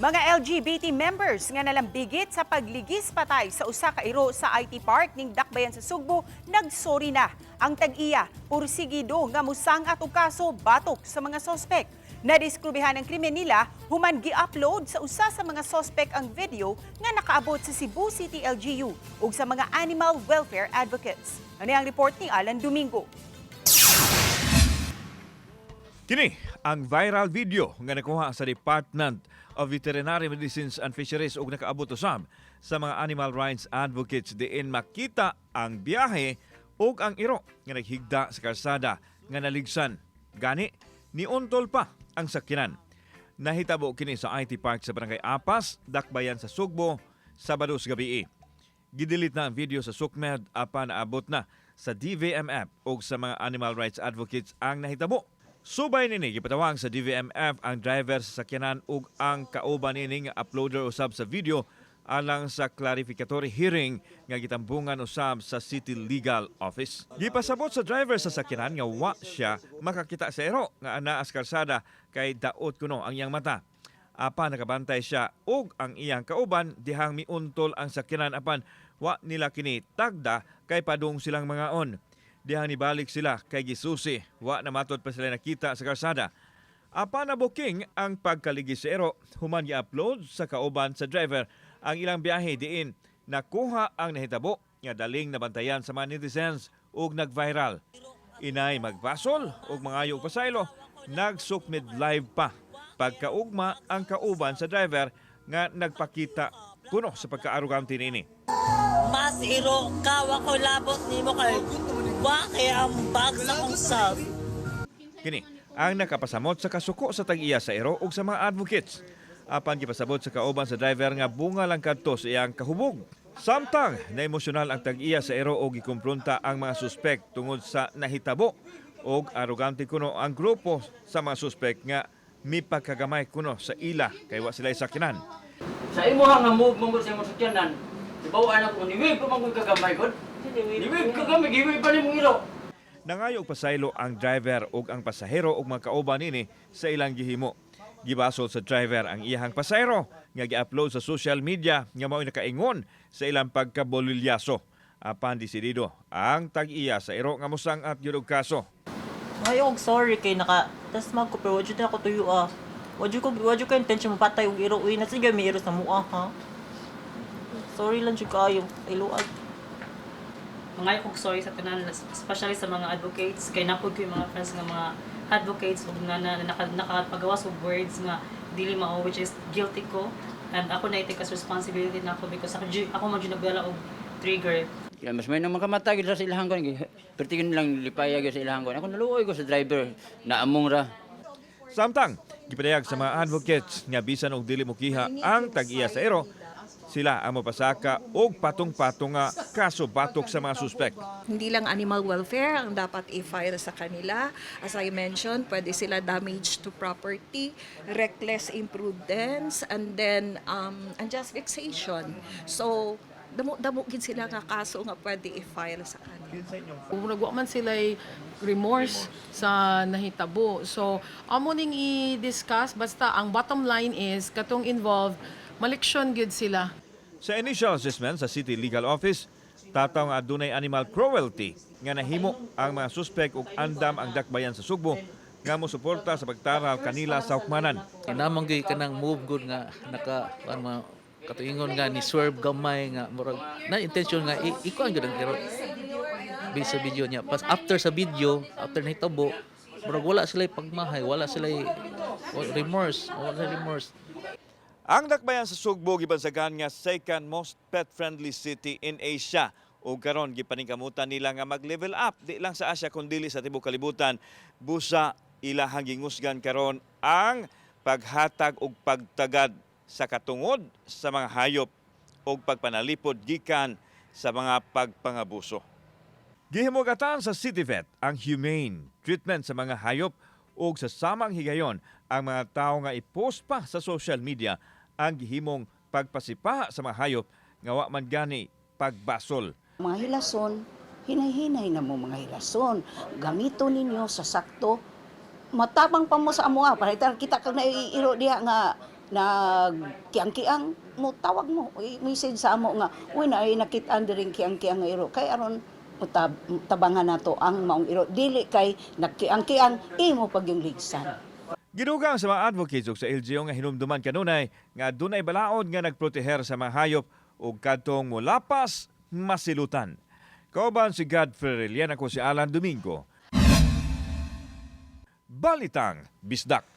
Mga LGBT members nga nalambigit sa pagligis patay sa usa ka iro sa IT Park ning Dakbayan sa Sugbo nagsorry na. Ang tag-iya pursigido nga musang-at og kaso batok sa mga sospek. Nadiskrubihan ang krimen nila human gi-upload sa usa sa mga sospek ang video nga nakaabot sa Cebu City LGU ug sa mga animal welfare advocates. Ano ang report ni Alan Domingo? Kini ang viral video nga nakuha sa Department of Veterinary Medicines and Fisheries ug nakaabot usab sa mga animal rights advocates, diin makita ang biyahe ug ang iro nga naghigda sa kalsada nga naligsan. Gani niuntol pa ang sakyanan. Nahitabo kini sa IT Park sa Barangay Apas, Dakbayan sa Sugbo, Sabado sa gabi. Gidelete na ang video sa SOCMED apan naabot na sa DVMF ug sa mga animal rights advocates ang nahitabo. Subay nini, gipatawag sa DVMF ang driver sa sakyanan ug ang kauban nini nga uploader usab sa video alang sa clarificatory hearing nga gitambungan usab sa City Legal Office. Gipasabot sa driver sa sakyanan nga wa siya makakita sa iro nga anaa sa kalsada kay daot kuno ang iyang mata. Apan nakabantay siya ug ang iyang kauban dihang miuntol ang sakyanan, apan wa nila kini tagda kay padung silang mangaon. Dihang nibalik sila kay gisusi, wa na matod pa sila nakita sa kalsada. Apan nabuking ang pagkaligis sa iro human gi-upload sa kauban sa driver ang ilang biyahe, diin nakuha ang nahitabo nga daling nabantayan sa mga netizens ug nag-viral. Inay magbasol ug mangayo og pasaylo, nagsukmid live pa pagkaugma ang kauban sa driver nga nagpakita kuno sa pagkaarogante niini. Mas iro ka, wa ko labot nimo kay wa kay ambag sa kong sab. Kini ang nakapasamot sa kasuko sa tag-iya sa iro ug sa mga advocates. Apan gipasabot sa kauban sa driver nga bunga lang kadto sa iyang kahubog. Samtang naemosyonal ang tag-iya sa iro og gikumpronta ang mga suspek tungod sa nahitabo og arogante kuno ang grupo sa mga suspek nga mipagkagamay kuno sa ila kay wa sila sakyanan. Sa imo nga move mo sa imong sakyanan, ibaw ako ni pa man kagamay gud. Niwib ka gamay, giwib pa nimong iro. Nangayo og pasaylo ang driver ug ang pasahero ug mga kauban nini sa ilang gihimo. Gibasol sa driver ang iyahang pasahero nga gi-upload sa social media nga mao'y nakaingon sa ilang pagkabolilyaso. Apan desidido ang tag-iya sa iro nga musang-at gyud og kaso. Ngayon, sorry kay naka tas mag ko, pero wa jud ako tuyo ah. Wa jud ko intention mapatay og iro, uy, na sige may iro sa mua ha. Sorry lang jud kaayo, iluag. Mangayo kog sorry sa tanan, especially sa mga advocates, kay napod ko yung mga friends nga mga advocates ug na nakapagawas og words nga dili mao, which is guilty ko, and ako na i-take as responsibility na ako because ako man jud nagdala og trigger. Kaya mas may nang makamatay gyud sa ilahang kon. Pertigon lang lipaya gyud sa ilahang kon. Ako naluoy ko sa driver na among ra. Samtang gipadayag sa mga advocates nga bisan og dili mokiha ang tag-iya sa iro, sila ang mapasaka og patong-patong nga kaso batok sa mga suspek. Hindi lang animal welfare ang dapat i-file sa kanila. As I mentioned, pwede sila damage to property, reckless imprudence, and then unjust vexation. So, damo-damo gid sila nga kaso nga pwede i-file sa kanila. Murag wa man sila remorse sa nahitabo. So, amo ning i-discuss, basta ang bottom line is katong involved, maleksyon gyud sila. Sa initial assessment sa City Legal Office, tataw nga adunay animal cruelty nga nahimo ang mga suspek ug andam ang Dakbayan sa Sugbo nga mosuporta sa pagtaral kanila sa hukmanan. Inamang gyud kanang move good nga naka ano mga katuingon nga ni swerve gamay nga murag na intention nga ikuan gyud ang iro based sa video niya. Pas after sa video, after nahitabo, murag wala sila pagmahay, wala sila remorse, wala sila remorse. Ang Dakbayan sa Sugbo gibansagan nga second most pet-friendly city in Asia. Ug karon gipaningkamutan nila nga mag-level up di lang sa Asia kundili sa tibuok kalibutan. Busa ilahang gingusgan karon ang paghatag og pagtagad sa katungod sa mga hayop ug pagpanalipod gikan sa mga pagpangabuso. Gihimugatan sa City Vet ang humane treatment sa mga hayop ug sa samang higayon ang mga tawo nga i-post pa sa social media ang gihimong pagpasipaha sa mga hayop nga wa man gani pagbasol. Mga hilason, hinay-hinay na mo mga hilason. Gamito ninyo sa sakto. Matabang pa mo sa amoa. Para kita kag naiiro diha nga Nagkiang-kiang mo, tawag mo, message sa amo nga, uy, na ay nakitaan diring kiang-kiang nga iro. Kay aron tabangan nato ang maong iro. Dili kay nagkiang-kiang, imo pag yung ligsan. Gidugang sa mga advocates ug sa LGU nga hinumduman kanunay nga dunay balaod nga nagproteher sa mga hayop ug kadtong molapas masilutan. Kauban si Godfrey Relian, ako si Alan Domingo. Balitang Bisdak.